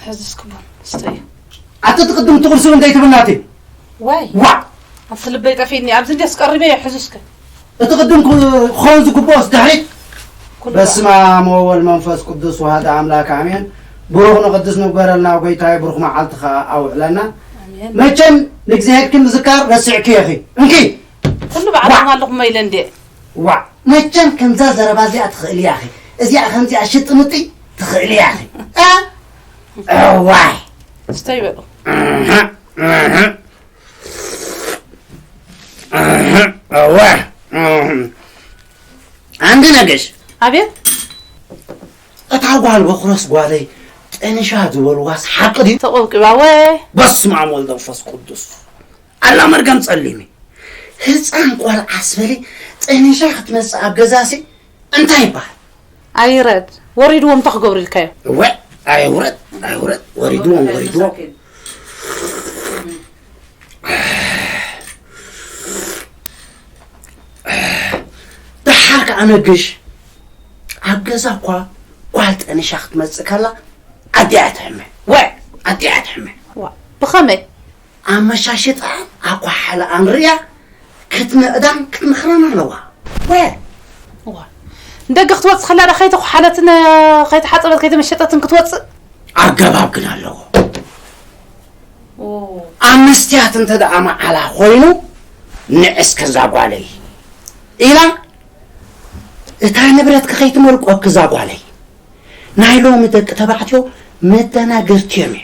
ሕዚ እስኪ ቡን ስተዩ። ኣቲ ትቕድም ትቕርሱ እንታይ ትብል ናቲ? ዋይ ዋ ኣብቲ ልበይ ጠፊእኒ። ኣብዚ እንዲያስ ቀሪበዮ። ሕዚ እስከ እቲ ቅድም ክኸውን ዝግብኦስ ድሕሪት። ኩሉ በስመ አብ ወወልድ መንፈስ ቅዱስ ወሃደ አምላክ አሜን። ብሩኽ ንቅዱስ ንግበረልና ጎይታይ፣ ብሩኽ መዓልቲ ከዓ ኣውዕለና። ኣሜን። መቸም ንእግዚኣብሔር ምዝካር ረሲዕኪ ኢኺ። እንኪ ኩሉ ባዕልኹም ኣለኹም ኢለ እንዴ። ዋ መቸም ከምዛ ዘረባ እዚኣ ትኽእሊ ኢኺ። እዚኣ ከምዚኣ ሽጥምጢ ትኽእሊ ኢኺ። እ? እዋይ ስተይ በሉ። እወ ኣንዲ ነገሽ ኣቤት እታ ጓል በኩረስ ጓለይ ጠንሻ ዝበልዋስ ሓቂ ድዩ? ተቆብቂባ ወ በስመ አብ ወልድ መንፈስ ቅዱስ ኣላ መርገም ጸሊሚ ህፃን ቆልዓ ስበሊ ጠንሻ ክትመፅእ ኣብ ገዛሲ እንታይ ይበሃል? ኣይረድ ወሪድዎም እንታይ ክገብሩ ኢልካዮ? እወ ኣይውረድ ኣይውረድ ወሪድዎም ወሪድዎም ደሓር ከዓ ነግሽ ኣብ ገዛ እኳ ጓል ጠንሻ ክትመፅእ ከላ ኣዲኣ ትሕመ ወ ኣዲኣ ትሕመ ዋ ብኸመይ? ኣመሻሽጣ ኣኳሓለኣን ርእያ ክትምዕዳን ክትምኽረን ኣለዋ ወ ዋ ንደገ ክትወፅእ ከላ ዳ ከይተኳሓለትን ከይተሓፀበት ከይተመሸጠትን ክትወፅእ? ኣገባብ ግን ኣለዎ ኦ ኣብ መስትያት እንተ ደኣ መዓላ ኮይኑ ንዕስ ከዛ ጓለይ ኢላ እታ ንብረትኪ ከይትመልቆ ክዛ ጓለይ ናይ ሎሚ ደቂ ተባዕትዮ መደናገርቲ እዮም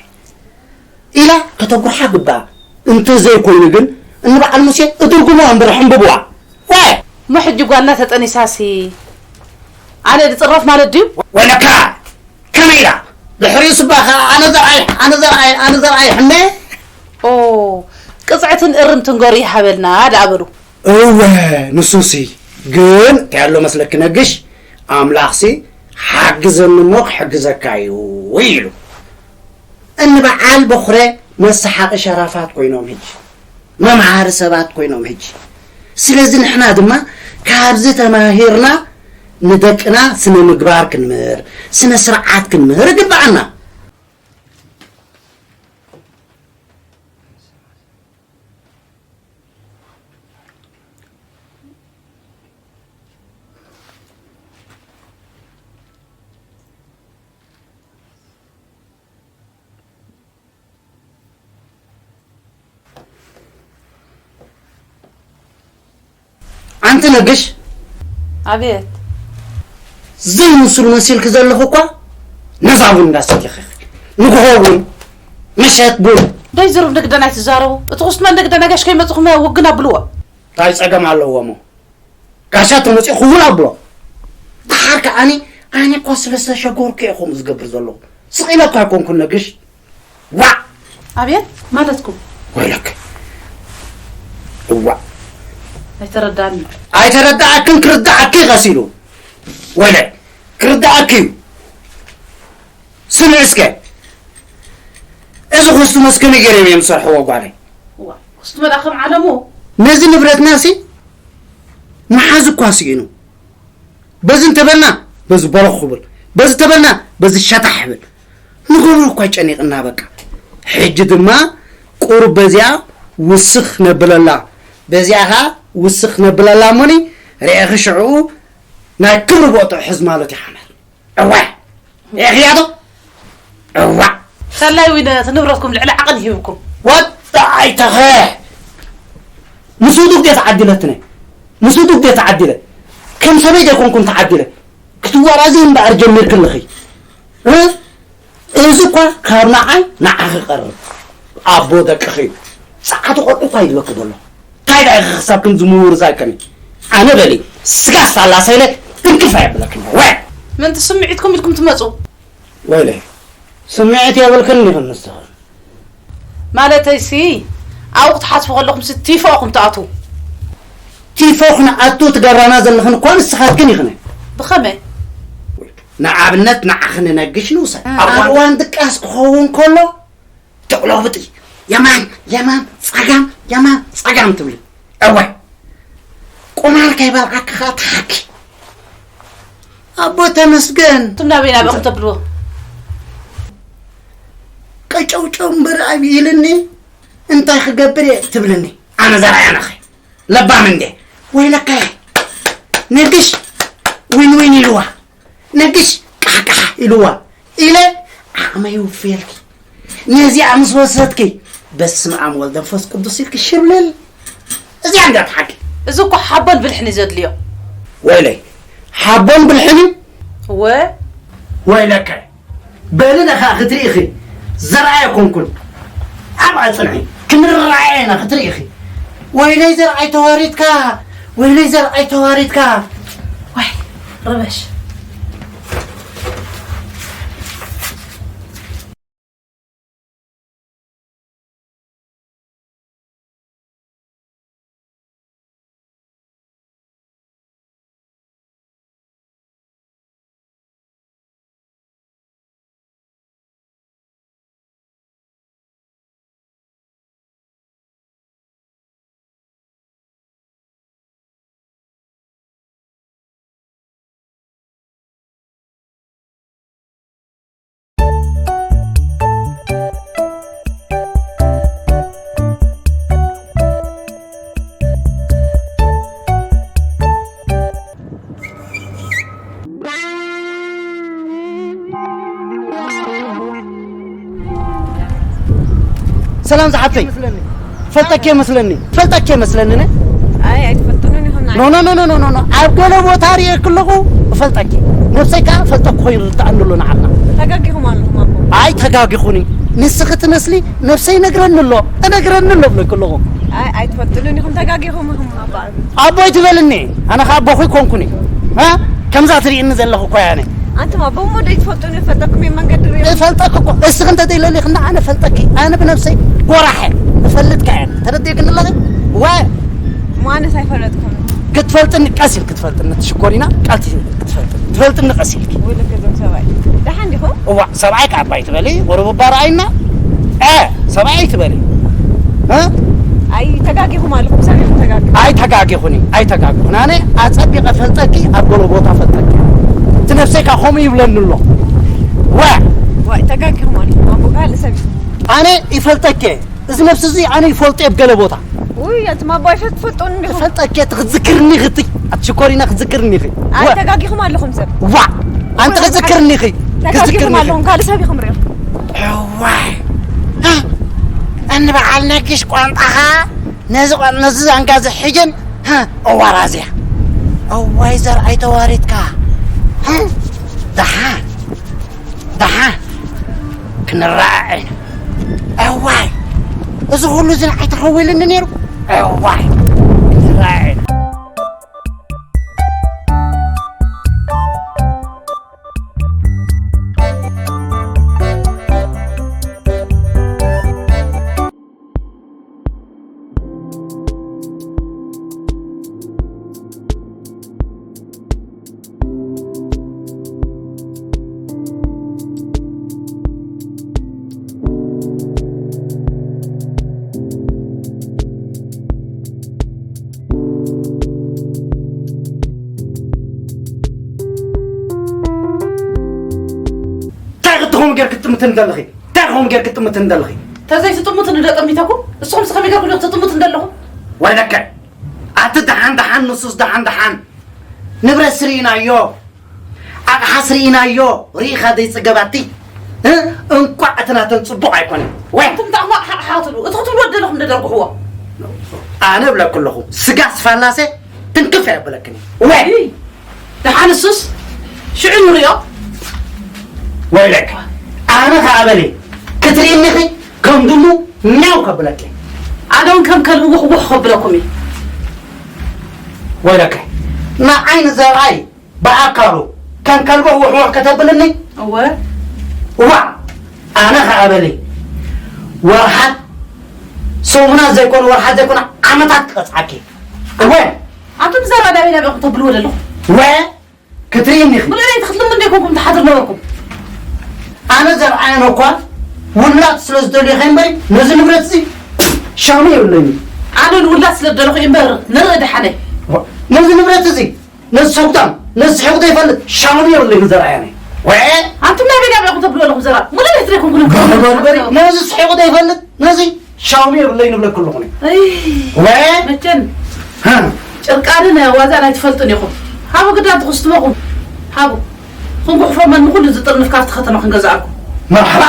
ኢላ ከተጉርሓ ግባኣ እንተዘይኮይኑ ግን እንበዓል ሙሴ እድርጉሞ እምበር ሕምብብዋ ዋይ እሞ ሕጂ ጓልና ተጠኒሳሲ ኣነ ድፅረፍ ማለት ድዩ? ወለካ ከመይ ኢላ ድሕሪኡ ስባ ከኣ ኣነ ዘርኣይ ኣነ ዘርኣይ ኣነ ዘርኣይ ሕነ ኦ ቅፅዕትን እርምትን ገሩ ይሃበልና ደኣ በሉ። እወ ንሱሲ ግን እንታይ ኣሎ መስለኪ ነግሽ ኣምላኽሲ ሓግዘኒ እሞ ክሕግዘካ እዩ ኢሉ እንበዓል በኹረ መሰሓቂ ሸራፋት ኮይኖም ሕጂ መምሃሪ ሰባት ኮይኖም ሕጂ ስለዚ ንሕና ድማ ካብዚ ተማሂርና ንደቅና ስነ ምግባር ክንምህር ስነ ስርዓት ክንምህር ይግበኣና ኣንቲ ነግሽ ኣቤት ዘይምስሉ መሲልኪ ዘለኹ እኳ ነዛ ቡን እንዳሰቲኺ ንግሆ ቡን ምሸት ቡን ደይ ዝሩብ ንግደን ኣይትዛረቡ። እቲ ኩስትመ ንግደ ነገሽ ከይመፅኹም ውግን ኣብልዎ። እንታይ ጸገም ኣለዎ እሞ ጋሻ ተመፂኡ ክውን ኣብሎ ደሓር ከዓኒ ኣነ እኳ ስለ ዝተሸገርኩ እየ ከምኡ ዝገብር ዘለኹ ስቕ ኢለ እኳ ኣይኮንኩን ነግሽ ዋዕ ኣቤት ማለትኩም ወይለክ እዋዕ ኣይተረዳኒ ኣይተረዳኣክን ክርዳኣኪ ቀሲሉ ወይለ ክርዳኣኪ እዩ ስምዒ እስከ እዚ ኩስቱ መስከመይ ገይሮም እዮም ዝሰርሕዎ ጓለይ ዋ ኩስቱ መዳ ከም ዓለሙ ነዚ ንብረትና ሲ መሓዝ እኳ ስኢኑ በዚ እንተበልና በዚ በረኽ ክብል በዚ ተበልና በዚ ሸታሕ ይብል ንገብሮ እኳ ጨኒቕና በቃ ሕጂ ድማ ቁሩብ በዚኣ ውስኽ ነብለላ በዚኣ ኸዓ ውስኽ ነብለላ እሞኒ ርኤኺ ሽዕኡ ናይ ክብሪ ቦትኡ ሕዝ ማለት ይሓመር እዋ ርኤኽያ ዶ እዋ ሰላይ ዊነ እቲ ንብረትኩም ልዕሊ ዓቐን ሂብኩም ወጣ ኣይተኸ ምስ ውዱግ ድየ ተዓዲለትነ ምስ ውዱግ ድየ ተዓዲለ ከም ሰበይ ዘይኮንኩን ተዓዲለ ክትወራዚ እምበኣር ጀሚርክልኺ እ? እዚ እኳ ካብ ንዓይ ንዓኺ ቀርብ ኣቦ ደቅኺ እዩ ጸዓቱ ቆልዑ እኳ ይድበኪ ዘሎ እንታይ ደኣ ኢኺ ክሳብ ክንዚ ምውርዛይ ከመይ ኣነ በሊ ስጋ ስታላሰ ኢለ ትንክፍ ኣየብለክን ወ ምንቲ ስምዒትኩም ኢልኩም ትመፁ ወይለ ስምዒት የብልክን ኢኽን ንስኽን ማለተይሲ ኣብኡ ክትሓስቡ ከለኹምሲ ቲፎ ኢኹም ትኣትዉ ቲፎ ክንኣቱ ትገብራና ዘለኽን እኳ ንስኻትክን ኢኽን ብኸመይ ንኣብነት ንዓኺ ንነግሽ ንውሰድ ኣብ እዋን ድቃስ ክኸውን ከሎ ተቕለብጢ የማን የማን ጸጋም የማን ጸጋም ትብሊ እወ ቁማር ከይበልዓኪ ከዓ ትሓኪ ኣቦ ተመስገን እቱም ናበይ ናበኹም ተብልዎ ጨውጨው እምበር ኣብ ኢልኒ እንታይ ክገብር እየ ትብልኒ? ኣነ ዘርኣየናኸ ለባም እንዴ? ወይለካ ነግሽ ዊን ዊን ኢልዋ፣ ነግሽ ቃሕቃሕ ኢልዋ ኢለ ዓቕመይ ይውፍየልኪ። ነዚኣ ምስ ወሰድኪ በስመ ኣብ ወልድ መንፈስ ቅዱስ ኢልኪ ሽብልል። እዚኣ እንዳ ሓቂ። እዚ እኮ ሓቦን ብልሕን እዩ ዘድልዮ። ወይለይ፣ ሓቦን ብልሕን እዩ። እወ። ወይለከ፣ በሊ ነኻ ክትርኢ ኢኺ። ዘርኣይ ኣይኮንኩን። ኣብኣ ጽንሒ፣ ክንረኣየ ኢና ክትርኢ ኢኺ። ወይለይ ዘርኣይ ተዋሪድካ፣ ወይለይ ዘርኣይ ተዋሪድካ። ዋይ፣ ረበሽ። ሰላም ዝሓፍተይ። ፈልጠኪ መስለኒ፣ ፈልጠኪ መስለኒ ነ? ኣይ ኣይትፈልጡንን ኢኹም። ኖ ኖ ኖ ኖ ኖ ኖ፣ ኣብ ገለ ቦታ ርእየኪ ኣለኹ። እፈልጠኪ፣ ነብሰይ ከኣ ፈልጠኪ ኮይኑ ዝርድኣኒ ኣሎ ንዓልና። ተጋጊኹም ኣለኹም ኣቦ። ኣይ ተጋጊኹኒ፣ ንስኺ ትመስሊ። ነብሰይ ነግረኒ ኣሎ፣ እነግረኒ ኣሎ ብለኪ ኣለኹ። ኣይ ኣይትፈልጡንን ኢኹም፣ ተጋጊኹም ኢኹም ኣባ። ኣቦይ ትበልኒ፣ ኣነ ከኣ ኣቦኺ ኮንኩኒ። እ? ከምዛ ትርእይኒ ዘለኹ እኮ እያ ኣነ። ኣንቱም ኣቦ እሞ ደይትፈልጡኒ፣ እፈልጠኩም እየ፣ መንገዲ ርእዩ። እፈልጠኪ እኮ፣ እስኺ እንተ ደይለሊኽኒ ኣነ እፈልጠኪ፣ ኣነ ብነብሰይ ጎራሕ እየ፣ እፈልጥካ እየ። ተረዲእክኒ ኣለኺ? ወ- እሞ ኣነስ ኣይፈለጥኩምን። ክትፈልጥኒ ቀስ ኢልኪ ትፈልጥኒ፣ ትሽኮሪና ቃል ትሽ- ክትፈልጥኒ፣ ትፈልጥኒ ቀስ ኢልኪ። ውልክ እዞም ሰብኣይ። ደሓን ዲኹም? እዋእ፣ ሰብኣይ ከኣ ኣባይ ትበሊ፣ ወረብ እባ ረኣይና። እ፣ ሰብኣይ ኣይትበሊ። እ? ኣይ፣ ተጋጊኹም ኣለኹም፣ ሰብ ኢኹም ተጋጊኹም። ኣይተጋጊኹኒ፣ ኣይተጋጊኹኒ። ኣነ ኣጸቢቐ ፈልጠኪ፣ ኣብ ገለ ቦታ ፈልጠኪ። እቲ ነብሰይ ከኣ ከምኡ ይብለኒ ኣሎ። ዋ! ዋይ፣ ተጋጊኹም ኣለኹም፣ ኣቦ ካልእ ሰብ እዩ። ኣነ ይፈልጠኪ። እዚ ነብሲ እዚ ኣነ ይፈልጦ እየ ኣብ ገለ ቦታ። ውይ፣ ኣንቱም ኣቦ ኣይፈት-፣ ትፈልጡኒ ኢኹም። ይፈልጠኪ፣ እቲ ክትዝክርኒ ኢኺ፣ እቲ ኣትሽኮሪና ክትዝክርኒ ኢኺ። ኣይ፣ ዋ! ተጋጊኹም ኣለኹም ሰብ። ዋ! ኣንቲ ክትዝክርኒ ኢኺ። ተጋጊኹም ክትዝክርኒ ኢኺ። ኣለኹም፣ ካልእ ሰብ ኢኹም ርኢኹም። እዋይ። እ፣ እንበዓል ነጊሽ ቋንጣኻ ነዚ ቋን-፣ ነዚ ዛንጋ ዝሕጅን፣ እ፣ እዋራዝያ። እዋይ ዘርኣይ ተዋሪድካ። እ፣ ደሓን፣ ደሓን ክንረኣዕ ኢና። እዋይ፣ እዚ ኩሉ እዚ ንዓይ ተኸዊልኒ ነይሩ። እዋይ፣ ክንረኣዕ ኢና። እንታይ ክትኾኑ ጌርክ ትጥምትን ዘለኺ? እንታይ ክኾኑ ጌርክ ትጥምትን ዘለኺ? ተዘይትጥምቱ ንዶ ጠሚተኩም? ንስኹም ከመይ ጌርኩም ዲኹም ትጥምቱ እንደለኹም? ወይለከ፣ ኣቲ ደሓን ደሓን፣ ንሱስ ደሓን ደሓን። ንብረት ስርኢናዮ፣ ኣቕሓ ስርኢናዮ፣ ርኢኻ ዘይጽገብ ኣቲ። እ? እንቋዕ እቲ ናተን ጽቡቕ ኣይኮነን። ወይ! ኣንቱም ደኣ እሞ ኣቕሓ ኣቕሓ ትብሉ፣ እቲ ክትብልዎ ደለኹም ደደርግሕዎ። ኣነ እብለኪ ኣለኹ፣ ስጋስ ፋላሰ ትንክፍ ኣየብለክን። ወይ! ደሓን እሱስ ሽዑ ንሪኦ። ወይለክ፣ ኣነ ኸኣ በሊ ክትርእይኒ ኢኺ፣ ከም ድሙ ሚያው ከብለኪ። ኣነ እውን ከም ከልቢ ውሕ ውሕ ከብለኩም እየ። ወይለከ፣ ንዓይ ንዘርኣይ ብኣካሉ ከም ከልቢ ውሕ ውሕ ከተብልኒ? እወ። እዋ፣ ኣነ ኸኣ በሊ ወርሓት፣ ሰሙናት ዘይኮኑ፣ ወርሓት ዘይኮኑ፣ ዓመታት ክቐጽዓኪ። እወ። ኣቱም ዘራዳቢ ናበይ ኢኹም ተብልዎ ዘለኹም? ወ- ክትርእይኒ ኢኺ። ምእለይቲ ክትልምኑ ዘይኮንኩም ትሓድሩ ነበርኩም። ኣነ ዘርኣየን እኳ ውላድ ስለ ዝደልዩ ከይንበሪ ነዚ ንብረት እዚ ሻሙ የብለኒ። ኣነ ንውላድ ስለ ዝደለኹ እምበር ንርኢ ደሓነይ። ነዚ ንብረት እዚ ነዚ ሰጉዳም ነዚ ሕቑ ዘይፈልጥ ሻሙ የብለኒ ዘርኣየነ። ወ ኣንቱም ናይ ቤት ኣበይ ተብሉ ኣለኹም ዘራ? ሙሉ ቤት ሬኩም ብሉ። በርበሪ፣ ነዚ ስሒቑ ዘይፈልጥ፣ ነዚ ሻውሚ የብለይ ንብለኩ ኣለኹ። እይ፣ ወ መቸን ሃ፣ ጨርቃንን ዋዛን ኣይትፈልጡን ኢኹም። ሃቡ ግዳ ትኽስትመኹም። ሃቡ። ክንጉሕፎ መን ንኹሉ ዝጥርንፍ ካብቲ ከተማ ክንገዝኣኩም። መርሓባ፣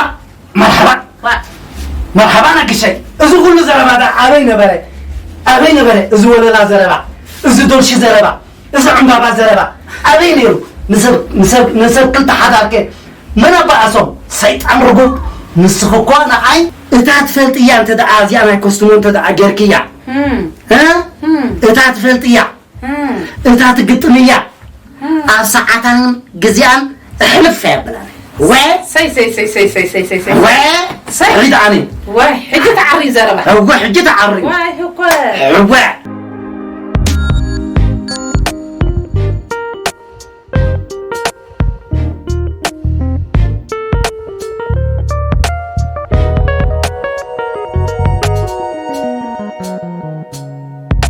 መርሓባ። ዋ። መርሓባ ነግሸይ። እዚ ኩሉ ዘረባ ዳ ኣበይ ነበረ? ኣበይ ነበረ? እዚ ወለላ ዘረባ፣ እዚ ዶልሺ ዘረባ፣ እዚ ዕምባባ ዘረባ ኣበይ ነይሩ? ንሰብ፣ ንሰብ፣ ንሰብ ክልተ ሓዳር ከ መን ኣባኣሶም? ሰይጣን ርጉም። ንስኺ እኮ ንዓይ እታ ትፈልጥያ እንተ ደኣ እዚኣ ናይ ኮስትሞ እንተ ደኣ ጌርክያ፣ እም፣ እ? እም። እታ ትፈልጥያ፣ እም። እታ ትግጥምያ፣ እም። ኣብ ሰዓታን ግዜኣን እሕልፍ የብላን። ወ ሰይ፣ ሰይ፣ ሰይ፣ ሰይ፣ ሰይ፣ ሰይ፣ ሰይ፣ ሰይ። ወ ሰይ። ሪድኣኒ። ዋይ፣ ሕጂ ተዓርዩ ዘረባ። እወ፣ ሕጂ ተዓርዩ። ዋይ፣ እኮ። እወ።